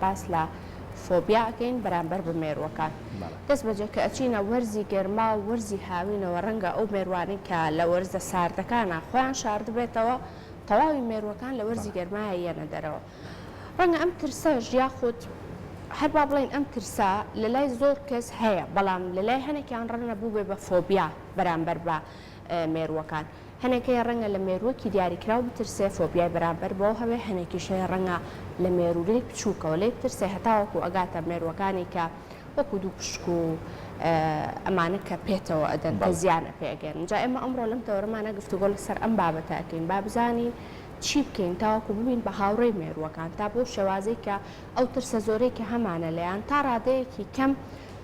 باس لە فۆبیا ئەکەین بەرامبەر بە مێرووەکان. دەست بەجێ کە ئەچینە وەرزی گەرما و وەرزی هاوینەوە ڕەنگە ئەو مێروانەی کە لە وەرزە ساردەکانا خۆیان شاردبێتەوە تەواوی مێرووەکان لە وەرزی گەرمایە یەنە دەرەوە. ڕەنگە ئەم ترسەش یاخود هەر با بڵێین ئەم ترسە لە لای زۆر کەس هەیە بەڵام لە لای هەنێکیان ڕەنگە بووبێ بە فۆبیا بەرامبەر بە مێرووەکان. هەنێک هەیە ڕەنگە لە مێرووەکی دیاریکراو بترسێ، فۆبیای بەرامبەر بەو هەبێ، هەنێکیش هەیە ڕەنگە لە مێروولەی بچووکەوە لێی بترسێ هەتاوەکو ئەگاتە مێرووەکانی کە وەکو دووپشک و ئەمانە کە پێتەوە ئەدەن کە زیان ئەپێ ئەگەیەنن. جا ئێمە ئەمڕۆ لەم تەوەرەمانە گفتوگۆ لەسەر ئەم بابەتە ئەکەین با بزانین چی بکەین تاوەکو ببین بە هاوڕێی مێرووەکان تا بەو شێوازەی کە ئەو ترسە زۆرەی کە هەمانە لێیان تا ڕادەیەکی کەم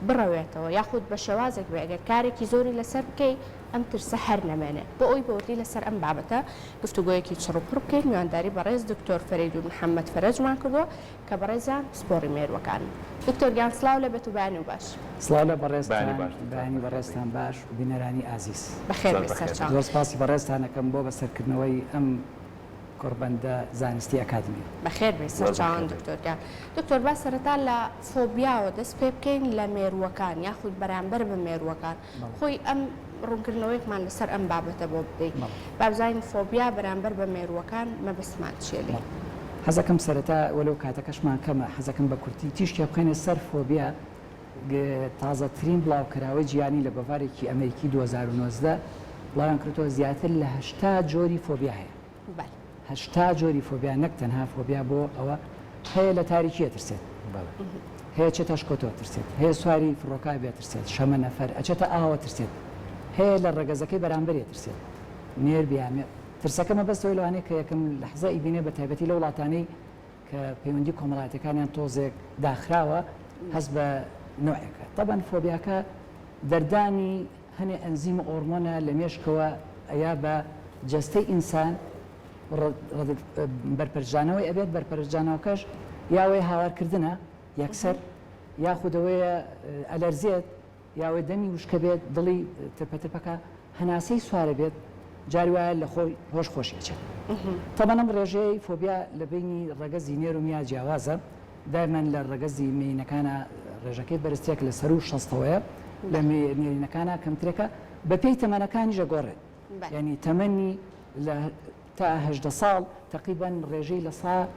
بڕەوێتەوە یاخود بە شێوازێک بێ ئەگەر کارێکی زۆری لەسەر بکەی ئەم ترسە هەر نەمێنێ. بۆ ئەوەی بە وردی لەسەر ئەم بابەتە گفتوگۆیەکی چڕوپڕ بکەین، میوانداری بەڕێز دکتۆر فەرەیدوون محەمەد فەرەجمان کردووە کە بەڕێزیان پسپۆڕی مێرووەکانن. دکتۆر گیان سڵاو لێ بێت و بەیانی و باش. سڵاو لە بەڕێزتان، بەیانی بەڕێزتان باش و بینەرانی ئازیز. بەخێر بێی سەرچاو. زۆر سپاسی بەڕێزتان ئەکەم بۆ بەسەرکردنەوەی ئەم کۆڕبەندە زانستی ئەکادمیە. بەخێر بێی سەرچاوان دکتۆر گیان. دکتۆر با سەرەتا لە فۆبیاوە دەست پێ بکەین لە مێرووەکان یاخود بەرامبەر بە مێرووەکان. خۆی ئەم ڕوونکردنەوەیەکمان لەسەر ئەم بابەتە بۆ بدەی با بزانین فۆبیا بەرامبەر بە مێرووەکان مەبەستمان چییە لێی؟ حەزەکەم سەرەتا وەلەو کاتەکەشمان کەمە حەزەکەم بە کورتی تیشکێ بخەینە سەر فۆبیا تازەترین بڵاوکراوەی جیهانی لە گۆڤارێکی ئەمەریکی 2019 بڵاویان کردەوە زیاتر لە 80 جۆری فۆبیا هەیە. 80 جۆری فۆبیا نەک تەنها فۆبیا بۆ ئەوە هەیە لە تاریکی ئەترسێت هەیە چێتە ئەشکەوتەوە ترسێت هەیە سواری فڕۆکە بێ ترسێت شەمە نەفەر ئەچێتە ئاوە ترسێت هەیە لە ڕەگەزەکەی بەرامبەری ترسێت نێر بیامێ ترسەکە مەبەستەوەی لەوانەیە کە یەکەم لەحزە ئیبینێ بە تایبەتی لە وڵاتانەی کە پەیوەندی کۆمەڵایەتەکانیان تۆزێک داخراوە هەست بە نوعێکە تەبەن فۆبیاکە دەردانی هەنێ ئەنزیم و ئۆرمۆنە لە مێشکەوە ئەیا بە جەستەی ئینسان بەرپەرچدانەوەی ئەبێت، بەرپەرچدانەوەکەش یا ئەوەیە هاوارکردنە یەکسەر، یاخود ئەوەیە ئەلەرزێت، یا ئەوەیە دەمی وشکە بێت، دڵی ترپە ترپەکا، هەناسەی سوارە بێت، جاری وایە لە خۆی هۆش خۆشی ئەچێت. تەبەن ئەم ڕێژەیەی فۆبیا لە بەینی ڕەگەزی نێر و میا جیاوازە، دایمەن لە ڕەگەزی مێینەکانا ڕێژەکەی بەرزترێک لە سەروو شەستەوەیە، لە نێرینەکانا کەمترێکە، بەپێی تەمەنەکانیش ئەگۆڕێت. یانی تەمەنی لە تا 18 ساڵ تەقریبەن ڕێژەی لە سا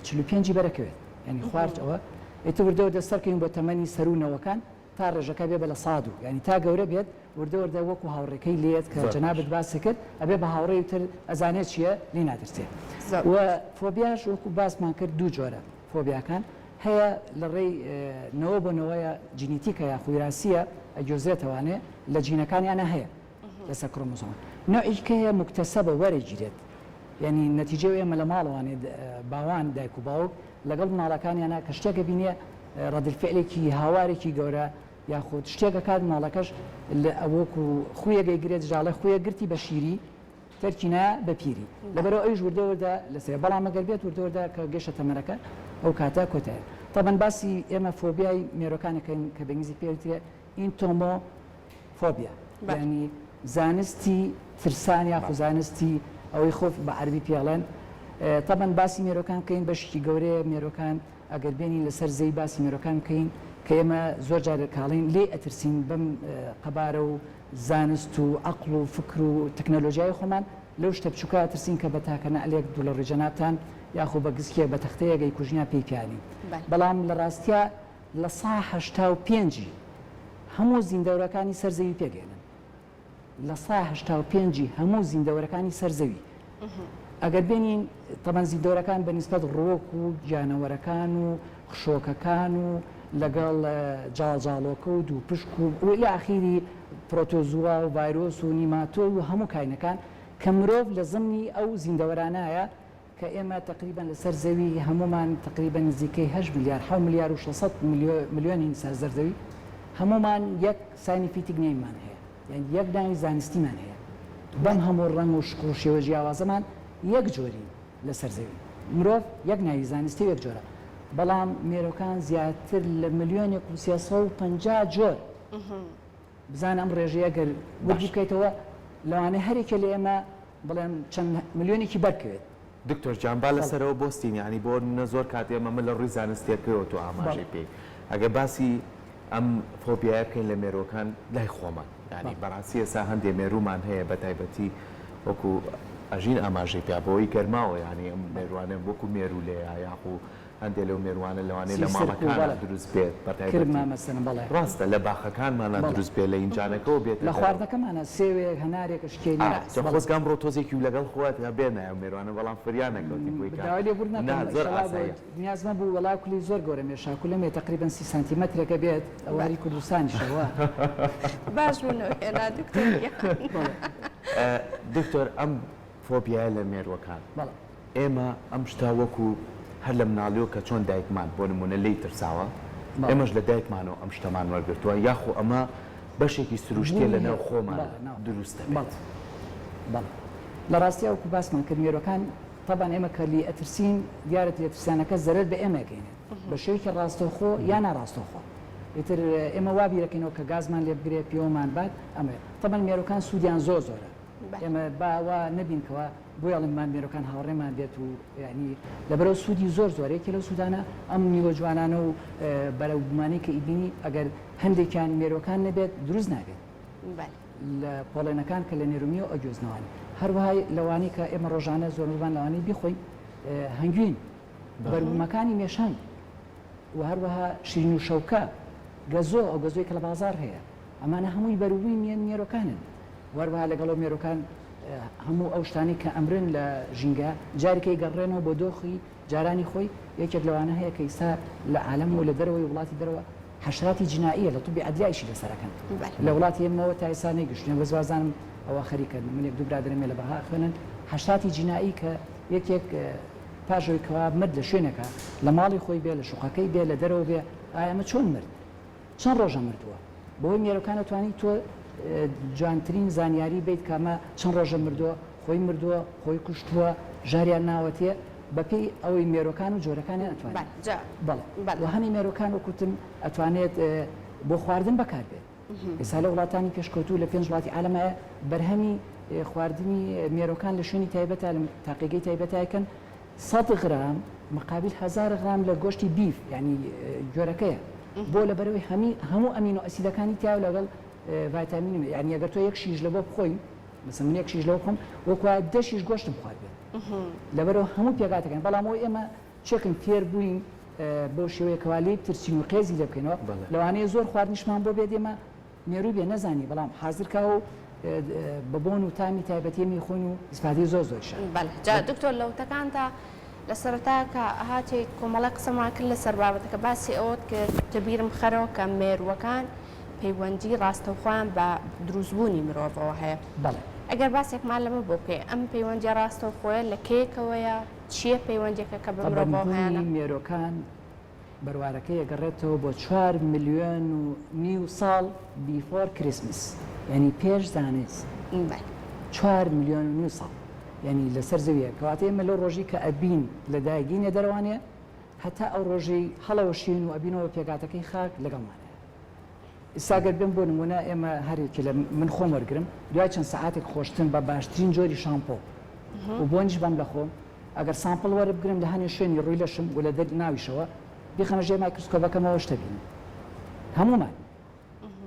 45 ی بەرەکەوێت یانی خوارج ئەوە ئیتر وردە وردە سەرکەوین بۆ تەمەنی سەروو نەوەکان تا ڕێژەکە بێ بە لە سا دوو یانی تا گەورە بێت وردە وردە وەکو هاوڕێکەی لێت کە جەنابت باسی کرد ئەبێ بە هاوڕێی تر ئەزانێت چییە لێی ناترسێ و فۆبیاش وەکو باسمان کرد دوو جۆرە فۆبیاکان هەیە لە ڕێی نەوە بۆ نەوەیە جینیتیکە یاخو ویراسیە ئەگوێزرێتەوانێ لە جینەکانیانە هەیە لەسەر کرۆمۆزۆم نەوعێکی کە هەیە موکتەسەبە وەرەگیرێت یعنی نەتیجەی ئێمە لە ماڵەوانێ باوان دایک و باوک لەگەڵ مناڵەکانیانە کە شتێکە بینێ ڕەدلفعلێکی هاوارێکی گەورە یاخود شتێک ئەکات ماڵەکەش لە ئەوەکو خویەگەی گرێت ژاڵە خویە گرتی بە شیری تەرکی نا بە پیری لەبەرەوە ئەویش وردە وردە لەسەر بەڵام ئەگەر بێت وردە وردە کە گەشە تەمەنەکە ئەو کاتە کۆتایە تەبەن باسی ئێمە فۆبیای مێرۆکانەکەین کە بە ئینگلیزی پێ وترێ ئینتۆمۆ فۆبیا یانی زانستی ترسان یاخو زانستی ئەوەی خۆف بە عەربی پێڵێن تەبەن باسی مێرۆکان بکەین بەشێکی گەورەیە مێرۆکان ئەگەر بێنین لەسەر زەوی باسی مێرۆکان بکەین کە ئێمە زۆر جار کاڵین لێی ئەترسین بەم قەبارە و زانست و عەقڵ و فکر و تەکنەلۆژیای خۆمان لەو شتە بچوکە ئەترسین کە بە تاکە نەعلێک دوو لە ڕووی جەنابتان یاخو بە گسکێک بە تەختەیەک ئەیکوژن یا پێی پیانین بەڵام لە ڕاستیا لە سا 85 ی هەموو زیندەورەکانی سەر زەوی پێک ئێنن. لە سا 85 ی هەموو زیندەوەرەکانی سەر زەوی. ئەگەر بێنین تەبەن زیندەوەرەکان بە نیسبەت ڕووەک و گیانەوەرەکان و خشۆکەکان و لەگەڵ جاڵجاڵۆکە و دووپشک و و الی ئاخیری پرۆتۆزوا و ڤایرۆس و نیماتۆد و هەموو کاینەکان کە مرۆڤ لە زمنی ئەو زیندەوەرانایە کە ئێمە تەقریبەن لەسەر زەوی هەموومان تەقریبەن نزیکەی هەشت ملیار حەوت ملیار و 600 ملیۆنین سەر زەوی هەموومان یەک scientific name مان هەیە یان یەک ناوی زانستیمان هەیە بەم هەموو ڕەنگ و شکڵ و شێوە جیاوازەمان یەک جۆرین لەسەر زەوی مرۆڤ یەک ناوی زانستی و یەک جۆرە بەڵام مێرۆکان زیاتر لە ملیۆنێک و 350 جۆر بزانە ئەم ڕێژەیە گەر وردی بکەیتەوە لەوانەیە هەرێکێ لە ئێمە بڵێم چەند ملیۆنێکی بەرکەوێت. دکتۆر گیان با لەسەرەوە بۆستین یانی بۆ نمونە زۆر کات ئێمە من لە ڕووی زانستیەکەیەوە تۆ ئاماژەی پێی ئەگەر باسی ئەم فۆبیایە بکەین لە مێروەکان لای خۆمان یانی بەڕاستی ئێستا هەندێ مێرومان هەیە بە تایبەتی وەکو ئەژین ئاماژەی پیا بەوەی گەرماوە یانی ئەم مێروانە وەکو مێرولەیە یاخو هەندێ لەو مێروانە لەوانەیە لە ماڵەکانا دروست بێت بە تایبەتی ڕاستە لە باخەکانمانا دروست بێت لە ئینجانەکەوە بێتە لە خواردنەکەمانا سێوێک هەنارێک ئەشکێنی ئا جا خۆزگە ئەمڕۆ تۆزێکی و لەگەڵ خۆت بێنایە ئەو مێروانە بەڵام فریا نەکەوتی بۆی کە داوای لێبوردن نا ئەکەم زۆر ئیشەڵا بۆ ئاساییە. نیازمە بوو وەڵا کولی زۆر گەورە مێشا کولەمێ تەقریبەن سی سانتیمەترێکە بێت ئەوە هەری کوردستانیشە وا. باش بوو نەوهێنا دکتۆر گیان. بەڵێ. دکتۆر ئەم فۆبیایە لە مێروەکان بەڵێ. ئێمە ئەم شتە وەکو هەر لە مناڵیەوە کە چۆن دایکمان بۆ نمونە لێی ترساوە ئێمەش لە دایکمانەوە ئەم شتەمان وەرگرتووە یاخۆ ئەمە بەشێکی سروشتیە لە ناو خۆمانا دروست دەبێت؟ بەڵێ لە ڕاستیا وەکو باسمان کرد مێروەکان تەبعەن ئێمە کە لێی ئەترسین دیارە لێترسانەکە زەرەر بە ئێمە ئەگەینێت بە شێوەیەکی ڕاستەوخۆ یا ناڕاستەوخۆ ئیتر ئێمە وا بیرەکەینەوە کە گازمان لێ بگرێ پێوەمان بات ئەمەیە تەبعەن مێروەکان سوودیان زۆر زۆرە ئێمە با وا نەبین کەوا بۆیەڵێم مام مێرۆکان هاوڕێمان بێت و یانی لەبەرئەوە سوودی زۆر زۆرە یەکێ لەو سوودانە ئەم میوە جوانانە و بەرەوبوومانەی کە ئیبینی ئەگەر هەندێکیان مێرۆکان نەبێت دروست نابێت لە پۆڵێنەکان کە لە نێرومیەوە ئەگوێزنەوەن هەروەها لەوانەی کە ئێمە ڕۆژانە زۆربەمان لەوانەی بیخۆین هەنگوین بەروبوومەکانی مێشان و هەروەها شیرین و شەوکە گەزۆ ئەو گەزۆی کە لە بازاڕ هەیە ئەمانە هەمووی بەروبووی مێرۆکانن وەروەها لەگەڵ ئەو مێرووەکان هەموو ئەو شتانەی کە ئەمرن لە ژینگە جارێکەی گەڕێنەوە بۆ دۆخی جارانی خۆی، یەکێک لەوانە هەیە کە ئیستا لە عالەم و لە دەرەوەی وڵاتی دەرەوە حەشراتی جینائیە لە طبی عەدلیا ئیشی لەسەر ئەکەن لە وڵاتی ئێمەوە تا ئیستا نەیگەشتوونە بەس وازانم ئەوە خەریکەن من یەک دوو برادەرم هەیە لە بەغا ئەخوێنن حەشراتی جینائی کە یەکێک پاش ئەوەی کەوا مرد لە شوێنێکا لە ماڵی خۆی بێ لە شوقەکەی بێ لە دەرەوە بێ ئایا ئەمە چۆن مرد؟ چەند ڕۆژە مردووە؟ بەهۆی مێرۆکانە توانی تۆ جوانترین زانیاری بیت کە ئەمە چەند ڕۆژە مردووە، خۆی مردووە، خۆی کوشتووە، ژاریان ناوەتێ، بەپێی ئەوەی مێرۆکان و جۆرەکانیان ئەتوانێت. بەڵێ وە هەنێ مێرۆکان وەک وتم ئەتوانێت بۆ خواردن بەکار بێت. ئێستا لە وڵاتانی پێشکەوتوو لە پێنج وڵاتی عالەمایە بەرهەمی خواردنی مێرۆکان لە شوێنی تایبەتە لە تاقیگەی تایبەتایکەن سەد غرام مقابل هەزار غرام لە گۆشتی beef یانی گوێرەکەیە بۆ لەبەرئەوەی هەمی هەموو ئەمینۆ ئەسیدەکانی تیایە لەگەڵ ڤایتامین و یانی ئەگەر تۆ یەک شیش لەبۆ بخۆی مەسەن من یەک شیش لەوە بخۆم وەک وایە دە شیش گۆشتم خوارد بێت لەبەرئەوە هەموو پێکهاتەکان بەڵام ئەوەی ئێمە چێکن فێر بووین بەو شێوەیە کەوا لێی بترسین و قێزی لێ بکەینەوە لەوانەیە زۆر خواردنیشمان بۆ بێت ئێمە مێروو بێ نەزانی بەڵام حازر کا و بە بۆن و تامی تایبەتی میخۆن و ئیسفادەی زۆر زۆریشە. بەلێ جا دکتۆر لە وتەکانتا لە سەرەتا کە هاتیت کۆمەڵێک قسەمان کرد لەسەر بابەتەکە باسی ئەوەت کرد کە بیرم خەرەوە کە مێرووەکان پەیوەندی ڕاستەوخۆیان بە دروستبوونی مرۆڤەوە هەیە بەڵێ. ئەگەر باسێکمان لەمە بۆ بکەی ئەم پەیوەندیە ڕاستەوخۆیە لە کەیەکەوەیە چییە پەیوەندیەکە کە بە مرۆڤەوە هەیانە؟ بوونی مێرۆکان بەروارەکەی ئەگەڕێتەوە بۆ چوار ملیۆن و نیو ساڵ before Christmas یانی پێش زانست چوار ملیۆن و نیو ساڵ یانی لەسەر زەویە کەواتە ئێمە لەو ڕۆژی کە ئەبین لە دایکینە دەرەوانێ هەتا ئەو ڕۆژەی هەڵەوەشین و ئەبینەوە پێکاتەکەی خاک لەگەڵمانە ئیستا گەر بێم بۆ نمونە ئێمە هەرێکی لە من خۆم وەرگرم دوای چەند سەعاتێک خۆشتن بە باشترین جۆری شامپۆ و بۆنیش بەم لە خۆم ئەگەر sample وەربگرم لە هەنێ شوێنی ڕووی لەشم و لە دەر ناویشەوە بیخەمە ژێر مایکرسکۆبەکەمەوە شتە بینم هەموومان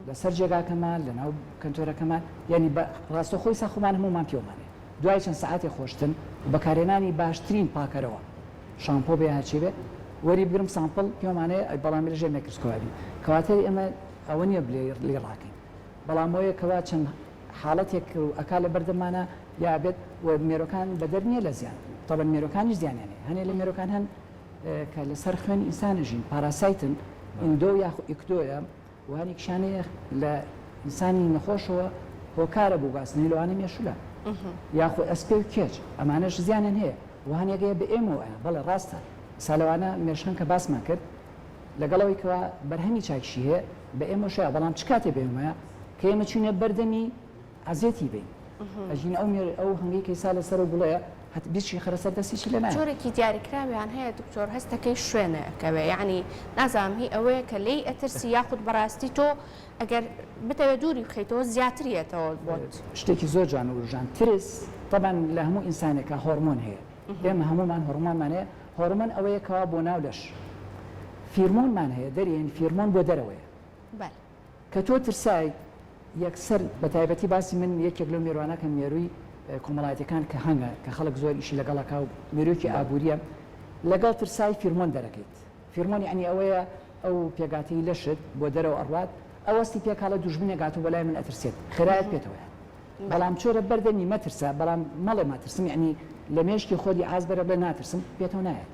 لەسەر جێگاکەمان لە ناو کەنتۆرەکەمان یعنی بە ڕاستەخۆی سا خۆمان هەموومان پێوەمانێ دوای چەند سەعاتێ خۆشتن و بەکارهێنانی باشترین پاکەرەوە شامپۆ بێ هەرچی بێ وەری بگرم sample پێمانەیە بەڵام لە ژێر مایکرسکۆبا بین کەواتە ئێمە ئەوە نییە بلێ لێ ڕاکەین بەڵام ئەوەیە کەوا چەند حاڵەتێک ئەکا لە بەردەمانە یا بێت و مێرۆکان بەدەر نییە لە زیان تەبەن مێرۆکانیش زیانیان هەیە هەنێ لە مێرۆکان هەن کە لەسەر خوێن ئینسان ئەژین parasite ن endo یاخو ecto یە و هەنێکیشان هەیە لە ئینسانی نەخۆشەوە هۆکارە بۆ گواستنەوەی لەوانە مێشولە یاخو ئەسپێ و کێچ ئەمانەش زیانیان هەیە و هەنێک هەیە بە ئێمەوە ئەیان بەڵێ ڕاستە ئیستا لەوانە مێش هەن کە باسمان کرد لەگەڵ ئەوەی کەوا بەرهەمی چاکیشی هەیە بە ئێمەش هەیە بەڵام چ کاتێ بە ئێمەیە کە ئێمە چوینە بەردەمی عەزێتی بین ئەژین ئەو مێر ئەو هەنگەی کە ئیستا لەسەر ئەو گوڵەیە هەت بیرشی خەرە سەر دەستی لێ نایە. جۆرێکی دیاریکراویان هەیە دکتۆر هەستەکەی شوێنە ئەکەوێ یەعنی نازانم هی ئەوەیە کە لێی ئەترسی یاخود بەڕاستی تۆ ئەگەر بتەوێ دووری بخەیتەوە زیاتر یەتەوە بۆت. شتێکی زۆر جوان وروژاند ترس تەبعەن لە هەموو ئینسانێکا هۆرمۆن هەیە. ئێمە هەموومان هۆڕمۆنمان هەیە، هۆڕمۆن ئەوەیە کەوا بۆ ناو لەش فیرمۆنمان هەیە دەرێن، فیرمۆن بۆ دەرەوەیە. کە تۆ ترسایت یەکسەر بەتایبەتی باسی من یەکێک لەو مێروانە کە مێرووی کۆمەڵایەتەکان کە هەنگە کە خەڵک زۆر ئیشی لەگەڵەکە و مێروویەکی ئابووریە لەگەڵ ترسای فیرمۆن دەرەکەیت فیرمۆن یعنی ئەوەیە ئەو پێگاتەی لەشت بۆ دەرەوە ئەڕوات ئەوەستی پێکاڵە دوژمنێک هاتوو بۆ لای من ئەترسێت خێرایەت پێتەوەیە بەڵام چۆرە بەردەمی مەترسە بەڵام مەڵێ ماترسم یعنی لە مێشکی خۆدی ئاز بەرە بڵێ ناترسم پێتەوە نایەت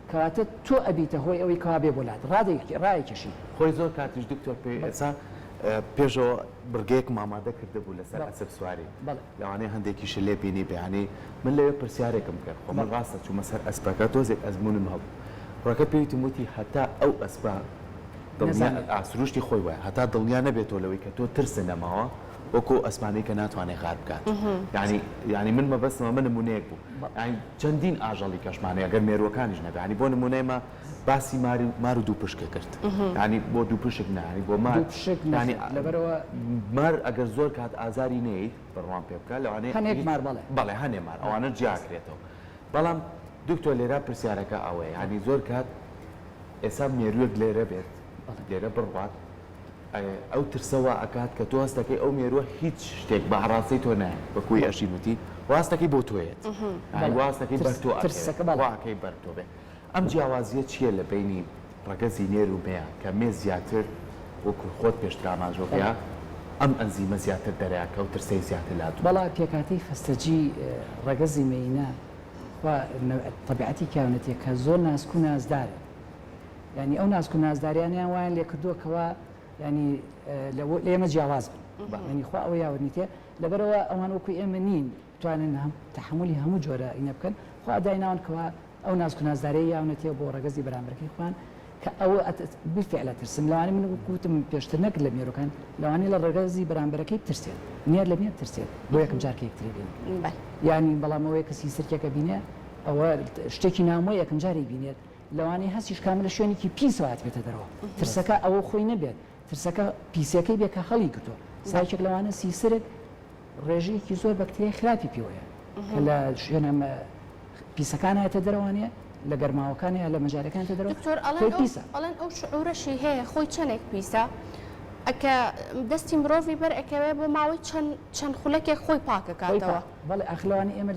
کەواتە تۆ ئەبیتە هۆی ئەوەی کەوا بێ بۆ لات ڕایەکێشی. خۆی زۆر کاتیش دکتۆر پێ ئێسا پێشەوە بڕگەیەکم ئامادە کردبوو لەسەر ئەسپ سواری لەوانەیە هەندێکیشت لێ بینیبێ یانی من لەوێ پرسیارێکم کرد خۆ من ڕاستە چوومە سەر ئەسپەکە تۆزێک ئەزموونم هەبوو کوڕەکە پێی وتم وتی هەتا ئەو ئەسپە دڵنیا سروشتی خۆی وایە هەتا دڵنیا نەبێتەوە لەوەی کە تۆ ترست نەماوە وەکو ئەو ئەسپانەی کە ناتوانێت غار بکات یانی یانی من مەبەستم ئەمە نموونەیەک بوو یانی چەندین ئاژەڵی کەشمان هەیە گەر مێرووەکانیش نەبێ یانی بۆ نموونە ئێمە باسی ماری مار و دووپشک کرد یانی بۆ دووپشک نا یانی بۆ مار دووپشک یانی نەخێر لەبەرئەوە مار ئەگەر زۆر کات ئازاری نەیەیت بڕوام پێ بکە لەوانەیە هەنێک مار بەڵێ. بەڵێ هەنێ مار ئەوانە جیا ئەکرێتەوە بەڵام دکتۆر لێرە پرسیارەکە ئەوەیە یانی زۆر کات ئێستا مێروویەک لێرە بێت لێرە بڕوات ئەو ترسە وا ئەکات کە تۆ هەست دەکەی ئەو مێرووە هیچ شتێک بە ئاڕاستەی تۆ نایەت وەکوی ئەژین وتی واست دەکەی بۆ تۆ یەت یانی واست دەکەی بەر تۆ ئەکەوێت وا ئەکەی بەر تۆ بێ ئەم جیاوازیە چیە لە بەینی ڕەگەزی نێر و مێ کە مێ زیاتر وەکو خۆت پێشتر ئاماژەو پێیا ئەم ئەنزیمە زیاتر دەرەیا کە ئەو ترسەی زیاتر لا دروست بەڵا پێکهاتەی خەستەجی ڕەگەزی مێینە خوا تەبیعەتی کیاونەتیە کە زۆر ناسک و نازدارن یانی ئەو ناسک و نازداریانەیان وایان لێکردووە کەوا یانی لە ئێمە جیاواز بن یانی خوا ئەوە یاوەرنیتێ لەبەرەوە ئەوان وەکو ئێمە نین بتوانن هەم تەحەمولی هەموو جۆرە ئینە بکەن خوا دایناون کەوا ئەو ناسک و نازدارەی یاونەتێ بۆ ڕەگەزی بەرامبەرەکەی خۆیان کە ئەوە بالفعل ئەترسن لەوانەیە من وەکو وتم پێشتر نەک لە مێروکان لەوانەیە لە ڕەگەزی بەرامبەرەکەی بترسێت نێر لە مێ بترسێت بۆ یەکەم جار کە یەکتری بینن یانی بەڵام ئەوەیە کەسی سرکێکە بینێ ئەوە شتێکی نامۆ یەکەم جاری بینێت لەوانەیە هەستیش کامە لە شوێنێکی پیسەوە هاتبێتە دەرەوە ترسەکە ئەوە خۆی نەبێت ترسەکە پیسیەکەی بێ کە هەڵی گرتووە سایکێک لەوانە سیسرک ڕێژەیەکی زۆر بەکتریای خراپی پێوەیە کە لە شوێنە پیسەکان هاتە دەرەوانێ لە گەرماوەکان یا لە مەجارەکان تە دەرەوە دکتۆر خۆی پیسە. ئەڵێن ئەو شعورەشی هەیە خۆی چەنێک پیسە کە دەستی مرۆڤی بەر ئەکەوێ بۆ ماوەی چەند چەند خولەکێک خۆی پاکەکاتەوە. بەڵێ ئاخر لەوانەیە ئێمە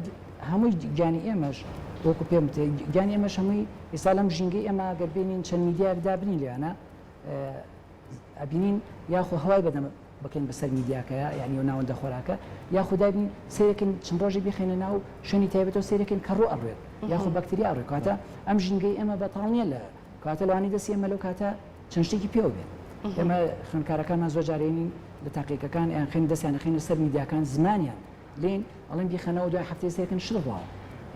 هەمووی گیانی ئێمەش وەکو پێم وتێ گیانی ئێمەش هەمووی ئێستا لەم ژینگەی ئێمە گەر بینین چەند میدیایەک دابنین لێیانە ئەبینین یاخۆ هەوای بەدەم بکەین بەسەر میدیاکەیا یانی ئەو ناوەندە خۆراکە یاخود دابین سەیرەکەین چەند ڕۆژێک بیخەینە ناو شوێنی تایبەتەوە سەیرەکەین کە ڕوو ئەڕوێت یاخود بەکتریا ئەڕوێت کەواتە ئەم ژینگەی ئێمە بەتاڵ نییە لە کەواتە لەوانەیە دەستی ئێمە لەو کاتە چەند شتێکی پێوە بێت ئێمە خوێندکارەکانمان زۆر جارێنین لە تاقیگەکان یان خێن دەستیان ئەخەینە سەر میدیاکان زمانیان لێین ئەڵێن بیخەنەوە دوای هەفتەی سەیرکەن شت ڕواوە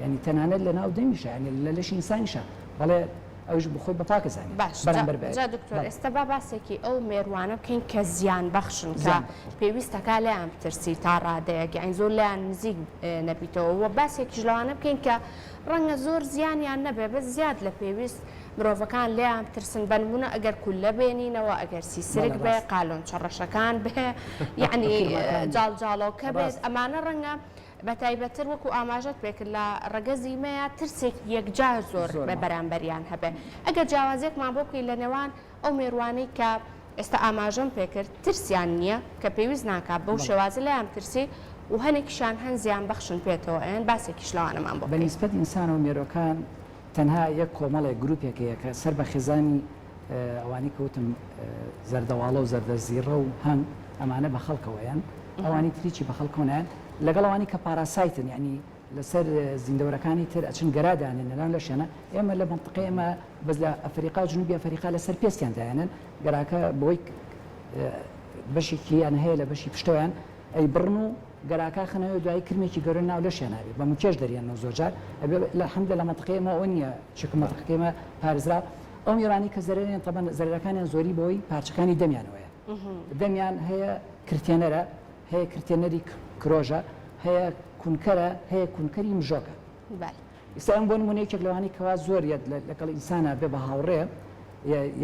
یانی تەنانەت لە ناو دەمیشە یانی لە لەشی ئینسانیشە بەڵێ ئەویش بخۆی بە پاک ئەزانێت باش بەرامبەر بە جا دکتۆر بەڵێ. ئێستا با باسێکی ئەو مێروانە بکەین کە زیان بەخشن کە زیان بەخشن. پێویستەکا لێیان بترسی تا ڕادەیەک یانی زۆر لێیان نزیک نەبیتەوە وە باسێکیش لەوانە بکەین کە ڕەنگە زۆر زیانیان نەبێ بەس زیاد لە پێویست مرۆڤەکان لێیان بترسن بەنمونە ئەگەر کوللە بێنینەوە ئەگەر سیسرک بەڵێ بێ ڕاستە. قالۆنچە ڕەشەکان بێ یەعنی فیلمەکان بێ جاڵجاڵۆکە بێت ڕاستە. ئەمانە ڕەنگە بەتایبەتتر وەکو ئاماژەت پێکرد لە ڕەگەزی مێیە ترسێکی یەکجار زۆر زۆر بە ماوە. بەرامبەریان هەبێ ئەگەر جیاوازیەکمان بۆ بکەی لە نێوان ئەو مێروانەی کە ئێستا ئاماژەم پێکرد ترسیان نییە کە پێویست ناکا بەو بەڵێ. شێوازە لێیان بترسی و هەنێکیشیان هەن زیان بەخشن پێتەوە ئەیەن باسێکیش لەوانەمان بۆ بە بکەی. نیسبەت ئینسانەوە مێرۆکان تەنها یەک کۆمەڵێک، گروپێک هەیە کە سەر بە خێزانی ئەوانەی کە وتم زەردەواڵە و زەردەزیڕە و هەنگ ئەمانە بە خەڵکەوەیان ئەوانی تریی بە خەڵکەوە نایەن لەگەڵ ئەوانی کە parasite ن یعنی لەسەر زیندەوەرەکانی تر ئەچن گەرا دانێن لەناو لەشیانە ئێمە لە مەنتقەی ئێمە بەس لە ئەفریقا و جنوبی ئەفریقا لەسەر پێستیان دایەنن گەراکە بۆی بەشێکیان هەیە لە بەشی پشتەوەیان ئەیبڕن و گەراکە خەنەوە دوایی کرمێکی گەورە ناو لەشیان ئەبێ بە مکێش دەریەنەوە زۆرجار ئەبێ لە حەمدە لە مەنتقەی ئێمە ئەوە نییە چونکە مەنتقەکەی ئێمە پارێزراوە ئەو مێرانەی کە زەرەریان تەبەن زەرەرەکانیان زۆری بەوەی پارچەکانی دەمیانەوەیە دەمیان هەیە کرتێنەرە هەیە کرتێنەری کرۆژە هەیە کونکەرە هەیە کونکەری مژۆکە ئیستا ئەم بۆ نمونە یەکێک لەوانەی کەوا زۆر یەت لەگەڵ ئینسانا بێ بە هاوڕێ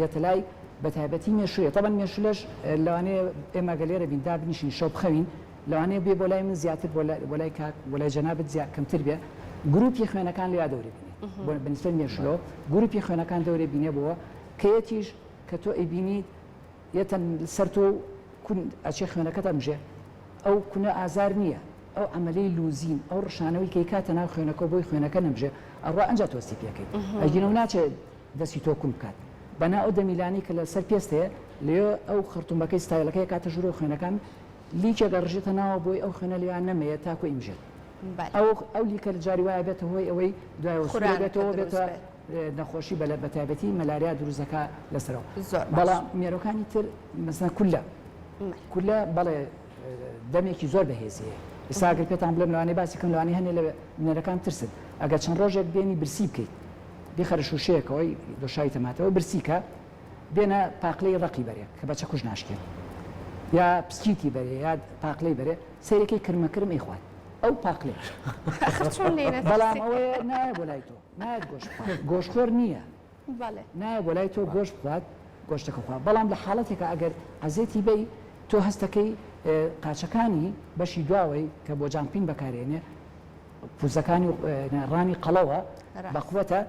یەتە لای بە تایبەتی مێشوویە تەبەن مێشولەش لەوانەیە ئێمە گەر لێرە بین دابنیشین شەو بخەوین لەوانەیە بێ بۆ لای من زیاتر بۆ لای کاک بۆ لای جەنابت زیاد کەمتر بێ. گروپی خوێنەکان لێیا دەوری بینێت بۆ بەنیسبەت مێشلۆ گروپی خوێنەکان دەورێ بینێ بۆ کەیەتیش کە تۆ ئەیبینیت یەتە سەر تۆ و کون ئەچێ خوێنەکەت ئەمژێ ئەو کونە ئازار نییە ئەو عەمەلەی لوزین ئەو ڕشانەوەی کە ئەیکاتە ناو خوێنەکەو بۆی خوێنەکە نەمژێ ئەڕوا ئەنجا تۆ هەستی پێکەیت ئەگینا و ناچێ دەستی تۆ کون بکات بەنا ئەو دەمیلانەی کە لەسەر پێست هەیە لێ ئەو خەرتومەکەی ستایلەکەی ئەکاتە ژوورەوە خوێنەکان لیکێک ئەڕژێتە ناوە بۆی ئەو خوێنە لێیا نەمەیە تاکو ئیمژێت ئەو ئەو لیکە لە جاری وایە بێتە هۆی ئەوەی دوایەوە سوورە بێتەوە بێتە نەخۆشی بە بە تایبەتی مەلاریا دروست دەکا لەسەرەوە بەڵام مێرۆکانی تر مەسەن کولە کولە بەڵێ دەمێکی زۆر بەهێزی هەیە ئێستا ئەگەر پێتان بڵێم لەوانەیە باسی کەم لەوانەیە هەنێ لە بینەرەکان ترسن ئەگەر چەند ڕۆژێک بێنی برسی بکەیت بیخەرە شوشەیەکەوەی دۆشاوی تەماتەوە برسی کە بێنە پاقلەی ڕەقی بەرێ کە بە چەکوش ناشکێت یا پسکیتی بەرێ یا پاقلەی بەرێ سەیرەکەی کرمە کرم ئەیخوات ئەو پاقلەیە ئەخر چۆن لێی نەترسی؟ بەڵام ئەوەیە نایە بۆ لای تۆ نایەت گۆشت بخوات گۆشتخۆر نییە بەڵێ. نایە بۆ لای تۆ گۆشت بخوات گۆشتەکە بخوات بەڵام لە حاڵەتێکا ئەگەر عەزێتی بەی تۆ هەستەکەی قاچەکانی بەشی دواوەی کە بۆ jumping بەکارێنێ پوزەکانی ڕانی قەڵەوە بەقوەتە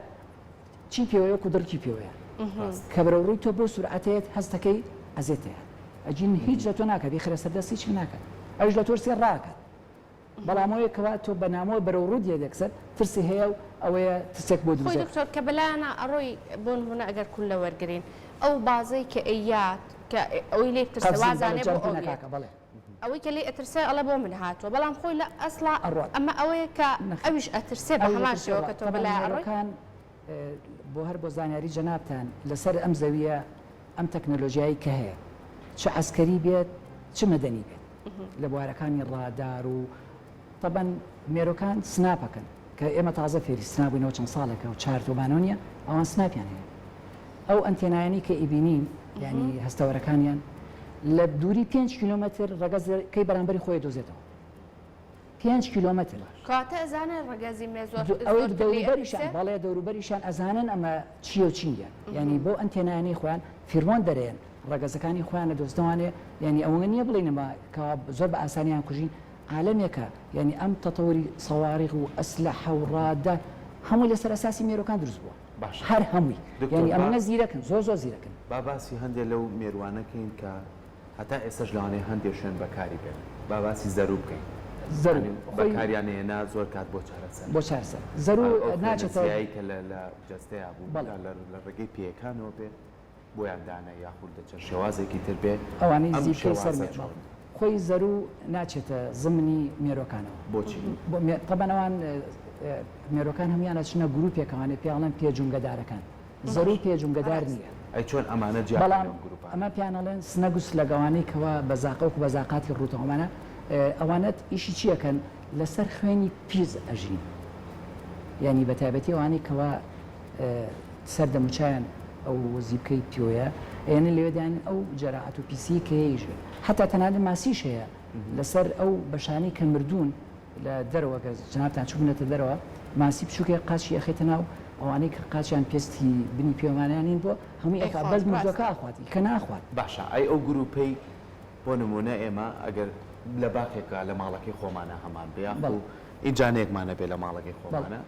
چی پێوەیە وەکو دڕکی پێوەیە کە بەرەو ڕووی تۆ بۆ سورعەتێت هەستەکەی ئەزێتەیە ئەگین هیچ لە تۆ ناکات بیخەرە سەر دەست هیچ ناکات ئەویش لە تۆرسێ ڕاکات بەڵام ئەوەیە کەوا تۆ بە نامۆ بەرەو ڕوو دێت یەکسەر ترسی هەیە و ئەوەیە ترسێک بۆ خۆی دروست دەکات. دکتۆر کە بەلایانا ئەڕۆی بۆ نمونە ئەگەر کوللە وەرگرین ئەو بازەی کە ئەیات کە ئەوەی لێی بترسێ قەفزی بەڵێ وازانێ بۆ jumping ئەو یەت ئەکاکە بەڵێ. ئەوەی کە لێی ئەترسێ ئەڵێ بۆ من هاتووە بەڵام خۆی لە ئەسڵا ئەڕوات. ئەمە ئەوەیە کە نەخێر. ئەویش ئەترسێ بە ئەویش هەمان ئەترسێ شێوە کە ڕا. تۆ تەبعەن بەلایە ئەڕۆی. مێرووەکان بۆ هەر بۆ زانیاری جەنابتان لەسەر ئەم زەوییە ئەم تەکنەلۆژیایەی کە هەیە چ عەسکەری بێت چ مەدەنی بێت لە بوارەکانی ڕادار و تەبەن مێرۆکان سناپەکەن کە ئێمە تازە فێری سناپ بووینەوە چەند ساڵێکە و چارتۆمانەوە نییە ئەوان سناپیان هەیە ئەو ئەنتێنایانی کە ئیبینین ینی هەستەوەرەکانیان لە دووری 5 کیلومتر ڕەگەزەکەی بەرامبەری خۆی دۆزێتەوە 5 کیلومتر کەواتە ئەزانن ڕەگەزی مێ زۆر ئەوەی زۆرتر لێی دەوروبەریشان ئەترسێ؟ بەڵێ دەوروبەریشان ئەزانن ئەمە چییە و چی نییە یانی بەو ئەنتێنایانەی خۆیان فیرمۆن دەرێن ڕەگەزەکانی خۆیان ئەدۆزنەوانێ یانی ئەوەنە نییە بڵێین ئەمە کەوا زۆر بە ئاسانیان کوژین عالەمێکە یانی ئەم تەتەوری سەواریغ و ئەسلەحە و ڕادە هەمووی لەسەر ئەساسی مێرووەکان دروست بووە باشە هەر هەمووی دکتۆر یانی با ئەمەنە زیرەکن زۆر زۆر زیرەکن. با باسی هەندێ لەو مێرووانە کەین کە هەتا ئێستاش لەوانەیە هەندێ شوێن بەکاری بێنن. با باسی زەروو بکەین. زەروو یانی خۆی بەکاریان ئەهێنا زۆر کات بۆ چارەسەر. بۆ چارەسەر. زەروو ئەو خوێنە ناچێتە. سیایەی کە لە لە جەستەیا بوو بەڵێ. یا لە لە ڕێگەی پێیەکانەوە بێ بۆیان دانا یاخود لە چەند شێوازێکی تر بێ ئەوانەی ئەم زیپکەی سەر شێوازە مێ چۆن؟ بەڵێ. خۆی زەروو ناچێتە زمنی مێرۆکانەوە. بۆچی؟ بۆ مێ تەبەن ئەوان مێرۆکان هەموویان ئەچنە گرووپێکەوانێ پێیان ئەڵێن پێجومگەدارەکان. زەروو پێجومگەدار نییە. ئەی چۆن ئەمانە جیا بەڵام بکەین لەم گروپانە؟ ئەمە پێیان ئەڵێن سنەگ و سلەگ ئەوانەی کەوا بە زاقە وەکو بە زاقاتی ڕووتە ئەمانە ئەوانەت ئیشی چی ئەکەن لەسەر خوێنی پیس ئەژین یانی بە تایبەتی ئەوانەی کەوا سەر دەموچایان ئەو زیپکەی پیۆیە ئەیەنن لەوێ دایان ئەو جەراعەت و پیسی کە هەیە حتا تەنانەت ماسیش هەیە لەسەر ئەو بەشانەی کە مردوون لە دەرەوە گەر جەنابتان چووبنەتە دەرەوە ماسی بچووکێک قاچی ئەخەیتە ناو ئەوانەی کە قاچیان پێستی بنی پێوانیان نین بۆ هەمووی ئەخوات ئەیخوات بەس مردووەکە ڕاستە. ئەخوات کە ناخوات. باشە ئەی ئەو گروپەی بۆ نموونە ئێمە ئەگەر لە باخێکا لە ماڵەکەی خۆمانا هەمان بێ یاخو بەڵێ. ئینجانەیەکمان هەبێ لە ماڵەکەی بەڵێ. خۆمانا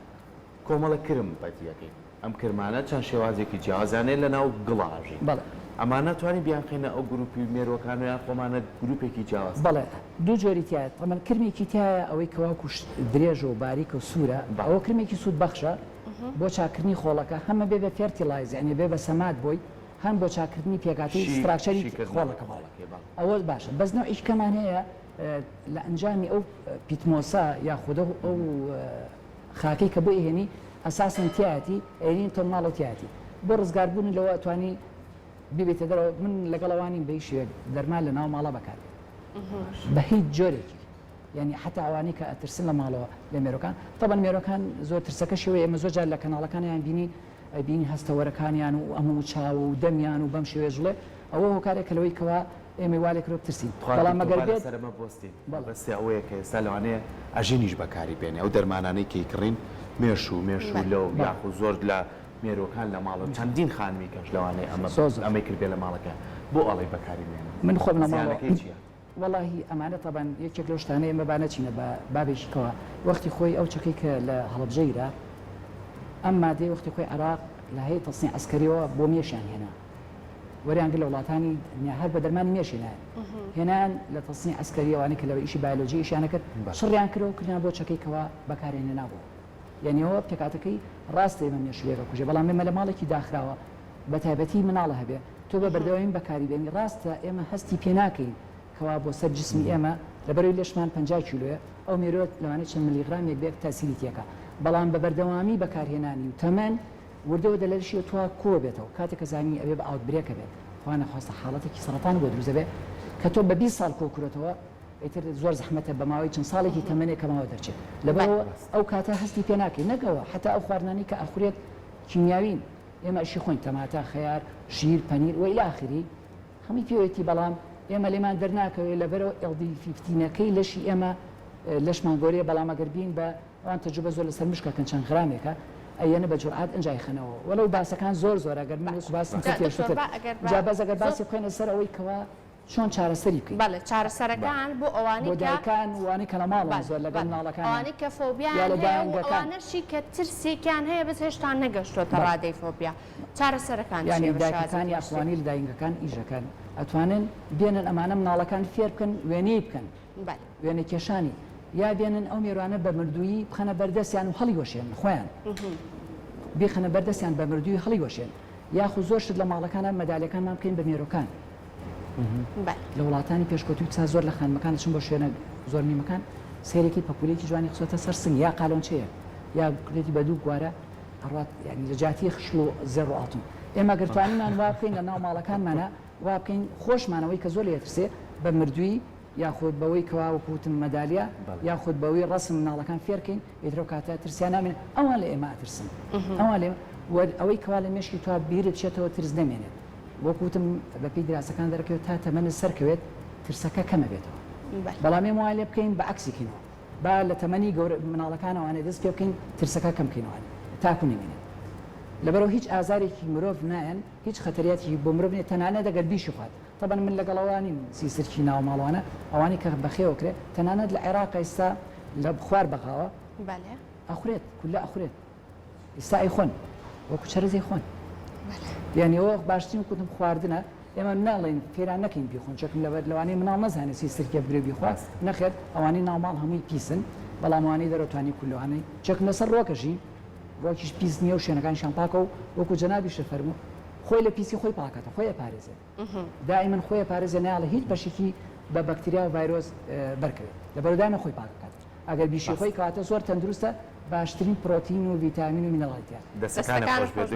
کۆمەڵە کرم بەدیەکەین ئەم کرمانە چەند شێوازێکی جیاوازیان هەیە لەناو گڵا ئەژین. بەڵێ. ئەمانە توانین بیانخەینە ئەو گروپی مێرووەکانەوە یان خۆمانە گروپێکی جیاواز بەڵێ دوو جۆری تیایە تەبعەن کرمێکی تیایە ئەوەی کە وەکو درێژە و باریکە و سوورە ئەوە کرمێکی سوود بەخشە بۆ چاککردنی خۆڵەکە هەم ئەبێ بە fertilize یانی ئەبێ بە سەماد بۆی هەم بۆ چاککردنی پێکهاتەی structure ی خۆڵەکە بەڵێ ئەوە باشە بەس نەوعێکی کەمان هەیە لە ئەنجامی ئەو peat moss ە یاخود ئەو خاکەی کە بۆی ئەهێنی ئەساسەن تیایەتی ئەیەنی تۆ ماڵەوە تیایەتی بۆ ڕزگار بوون لەوە ئەتوانی بیبیتە دەرەوە من لەگەڵ ئەوانیم بە هیچ شێوەیەک دەرمان لە ناو ماڵە بەکار بێت بە هیچ جۆرێکی یعنی حتا ئەوانەی کە ئەترسن لە ماڵەوە لە مێرۆکان تەبەن مێرۆکان زۆر ترسەکە شێوەیە ئێمە زۆر جار لە کەناڵەکانیان بینی ئەبینی هەستەوەرەکانیان و ئەم و چاو و دەمیان و بەم شێوەیە جوڵێ ئەوە هۆکارێکە لەوەی کەوا ئێمەی وا لێکردوە بترسین تخوا بەڵام دکتۆر ئەگەر با بێت لەسەر ئەمە بوەستین بەڵێ. مەبەستی ئەوەیە کە ئێستا لەوانەیە ئەژینیش بەکاری بێنێ ئەو دەرمانانەی کە ئەیکڕین مێش و مێش و لەو بەڵێ. یاخود زۆر لە مێروەکان لە ماڵەوە چەندین خانمی کەش لەوانەیە ئەمە زۆر زۆر. ئەمەی کردبێ لە ماڵەکەیان بۆ ئەڵێی بەکاری مێنن من خۆم لە ماڵەوە زیانەکەی چیە؟ وەڵاهی ئەمانە تەبعەن یەکێک لەو شتانەی ئێمە با نەچینە بە بابێکی کەوە وەختی خۆی ئەو چەکەی کە لە هەڵەبجە گیرا ئەم مادەی وەختی خۆی عێراق لە هەیئە تەسنیع عەسکەریەوە بۆ مێشیان هێنا وەریان گرت لە وڵاتانی دنیا هەر بە دەرمانی مێش هێنایان هێنان لە تەسنیع عەسکەری ئەوانەی کە لە ئیشی بایۆلۆجی ئیشیان ئەکرد چڕیان کردەوە کردیان بۆ چەکەی کەوا بەکارێن هێنابوو یعنی ئەوە پێکهاتەکەی ڕاستە ئێمە مێشولێک ئەکوژێ بەڵام ئێمە لە ماڵێکی داخراوە بە تایبەتی مناڵە هەبێ تۆ بە بەردەوامی بەکاری بێنی ڕاستە ئێمە هەستی پێ ناکەین کەوا بۆ سەر جسمی ئێمە لەبەرەوەی لەشمان 50 کیلۆیە ئەو مێروە لەوانەیە چەند ملیغرامێک بێت تاسیری تێکا بەڵام بە بەردەوامی بەکارهێنانی و تەمەن وردە وردە لە لەشی تۆ کۆ بێتەوە کاتێک کە زانی ئەبێ بە outbreak ە بێت خوا نەخواستە حاڵەتێکی سەڕەتان بۆ دروست دەبێ کە تۆ بە 20 ساڵ کۆ کرۆتەوە ئیتر زۆر زەحمەتە بە ماوەی چەند ساڵێکی تەمەنێک کە ماوە دەرچێت لەبەرئەوە ئەو کاتە هەستی پێ ناکەی نەک ئەوە حەتا ئەو خواردنانەی کە ئەخورێت کیمیاوین ئێمە ئەشی خۆین تەماتە خەیار شیر پەنیر و الی آخره هەمووی پێوێتی بەڵام ئێمە لێمان دەرناکەوێت لەبەرئەوە LD fifteen ەکەی لەشی ئێمە لەشمان گەورەیە بەڵام ئەگەر بین بە ئەوان تەجروبە زۆر لەسەر مشک ئەکەن چەند غرامێکە ئەیەنە بە جورعات ئنجا ئەیخەنەوە وەلەو باسەکان زۆر زۆرە گەر من وەکو باسم کرد پێشووتر جا بەس ئەگەر باسی بخەینە سەر ئەوەی کەوا چۆن چارەسەری بکەین. بەڵێ چارەسەرەکان بۆ ئەوانەی بۆ کە دایکان و ئەوانەی کە لە ماڵن بەڵێ زۆر لەگەڵ بەڵێ مناڵەکانیان ئەوانەی کە یا فۆبیایان لە هەیە و دایەنگەکان. ئەوانەشی کە ترسێکیان هەیە بەس هێشتا نەگەشتۆتە بەڵێ. ڕادەی فۆبیا چارەسەرەکان یانی چییە بە دایکەکان شێوازێکی یا گشتی؟ خوانی لە داینگەکان ئیشەکەن ئەتوانن بێنن ئەمانە مناڵەکان فێر بکەن وێنەی بکەن بەلێ. وێنەکێشانی یا بێنن ئەو مێروانە بە مردوویی بخەنە بەردەستیان و هەڵیوەشێنن خۆیان بیخەنە بەردەستیان بە مردووی هەڵیوەشێن یاخود زۆر شت لە ماڵەکانە مەدالیەکانمان بکەین بە مێرۆکان لە وڵاتانی پێشکەوتووی چا زۆر لە خانمەکان دەچن بۆ شوێنە زۆر میمەکان سەیرێکی پەپولێکی جوانی خستۆتە سەر سنگ یا قالۆنچەیەک یا کردێتی بە دوو گوارە ئەڕات یعنی لە جیاتی خشڵ و زێڕ و ئاڵتون ئێمە گەر توانیمان وا بکەین لە ناو ماڵەکانمانە وا بکەین خۆشمانەوەی کە زۆر لێ ترسێ بە مردووی یاخود بەوەی کەوا وەکو وتم مەدالیا یاخود بەوەی ڕەسم مناڵەکان فێرکەین ئیتر ئەو کاتە ترسیان نامێنێت ئەوان لە ئێمە ئەترسن ئەوان لێ و ئەوەی کەوا لە مێشکی تۆ بیرت بچێتەوە ترس نەمێنێت وەکو وتم بەپێی دراسەکان دەرەکەوێت تا تەمەنت سەرکەوێت ترسەکە کەمە بێتەوە بەڵام ئێمە وای لێ بکەین بە عەکسی کەینەوە با لە تەمەنی گەورە مناڵەکانەوانێ دەست پێ بکەین ترسەکە کەم کەینەوانێ تاکو نەمێنێت لەبەرەوە هیچ ئازارێکی مرۆڤ نایەن هیچ خەتەریاتێکی بۆ مرۆڤ نیە تەنانەت ئەگەر بیشی خوات تەبەن من لەگەڵ ئەوە نیم سیسرکی ناو ماڵوانە ئەوانەی کە بەخێوە کرێ تەنانەت لە عێراق ئێستا لە خوار بەغاوە بەلێ. ئەخورێت کولە ئەخورێت ئیستا ئەیخۆن وەکو چەرەز ئەیخۆن یعنی ئەوە باشترین کوتم خواردنە ئێمە ناڵێن فێران نەکەین بیخۆن چەکم لەبەر لەوانەیە مناڵ نەزانێت سی سرکێ بگرێ بیخوا نەخێر ئەوانەی ناو ماڵ هەمووی پیسن بەڵام ئەوانەی دەرەوە توانی کولەوانەی چەکم لەسەر ڕۆکەژی ڕۆکیش پیس نییە و شوێنەکانیشان پاکە و وەکو جەنابیشت فەرموو خۆی لە پیسی خۆی پاکەتە خۆی ئەپارێزێت دائیمەن خۆی ئەپارێزێ نایەڵێ هیچ بەشێکی بە بەکتریا و ڤایرۆس بەرکەوێت لەبەرئەوە دائیمەن خۆی پاک ئەکات ئەگەر بیشی خۆی کەواتە زۆر تەندروستە باشترین پرۆتین و ڤیتامین و مینەڵاڵی تیایە. دەستەکانت دەستەکانت خۆش خۆش بێت بێت.